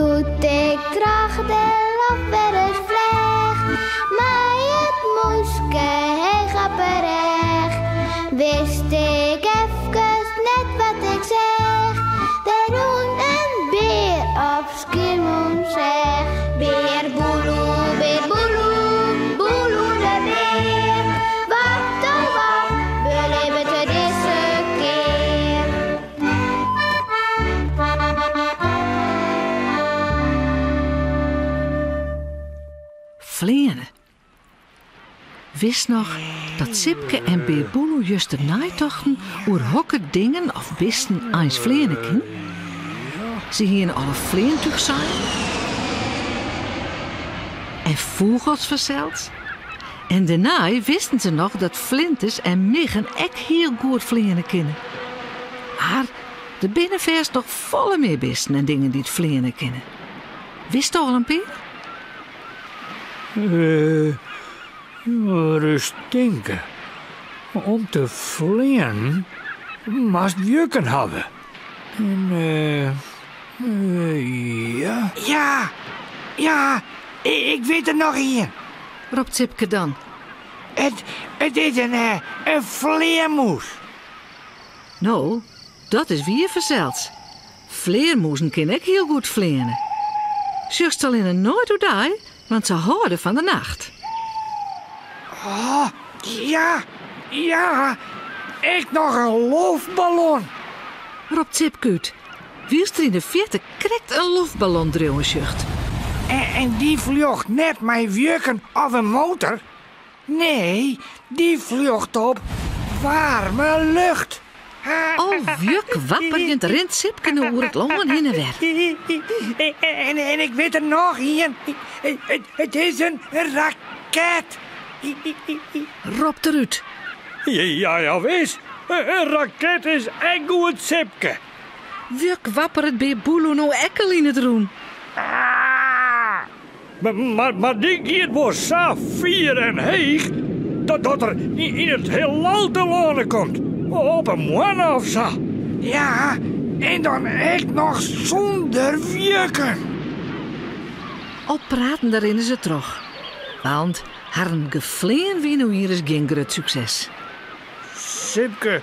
Doe't ik troch de loft wer ris fleach, mei it mûske heech op 'e rêch, wist ik efkes net wat ik seach. Der rûn in bear op Skiermûntseach. Bear Boeloe, bear Boeloe, Boeloe de bear. Wat oh wat belibbet er dizze kear? Fleane. Witst noch dat Sipke en Bear Boeloe juster neitochten oer hokker dingen of bisten eins fleane kin? Se hiene al in fleantúch sein en fûgels fansels. En dêrnei wisten se noch dat flinters en miggen ek hiel goed fleane kinne. Mar der binne fêst noch folle mear bisten en dingen dy't fleane kinne. Witsto al in pear? Ris tinke. Om te fleanen moatst wjukken hawwe. En ja. Ja, ja, ik wit der noch ien. Ropt Sipke dan. It is in flearmûs. No, dat is wier fansels. Flearmûzen kinne ek hiel goed fleane. Sjochst allinne noait oerdei, want se hâlde fan de nacht. Oh, ja, ja, ek noch in loftballon. Ropt Sipke út, wylst er yn de fierte krekt in loftballon driuwen sjocht. En dy fljocht net mei wjukken of in motor. Nee, dy fljocht op waarme lucht. Al wjukwapperjend rint Sipke no oer it lân hinne wer. En ik wit der noch ien. It is in raket. Ropt er út. Ja, ja, wis. In raket is ek goed, Sipke. Wjukwapperet Bear Boeloe no ek al yn it rûn. Mar dy giet wol sa fier en heech dat dat er yn it heelal telâne komt, op 'e moanne of sa. Ja, en dan ek noch sûnder wjukken. Al pratende rinne se troch, want harren geflean wie no ienris gjin grut sukses. Sipke,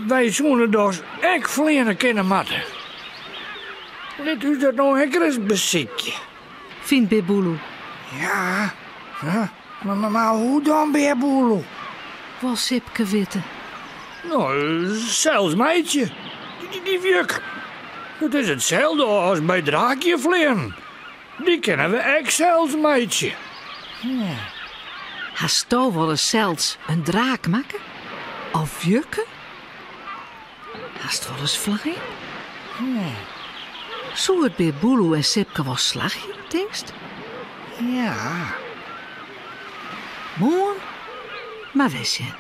wy soene dochs ek fleane kinne moatte. Lit ús dat no ek ris besykje. Fynt Bear Boeloe. Ja, mar hoe dan, Bear Boeloe? Wol Sipke witte. No, sels meitsje. Dy wjukken. It is itselde as by draakjefleanen. Dy kinne we ek sels meitsje. Hasto wolris sels in draak makke? Of wjukken? Hast wolris flein? Soe it Bear Boeloe en Sipke wol slagje, tinkst? Ja. Moarn mar wer sjen.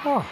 Oh.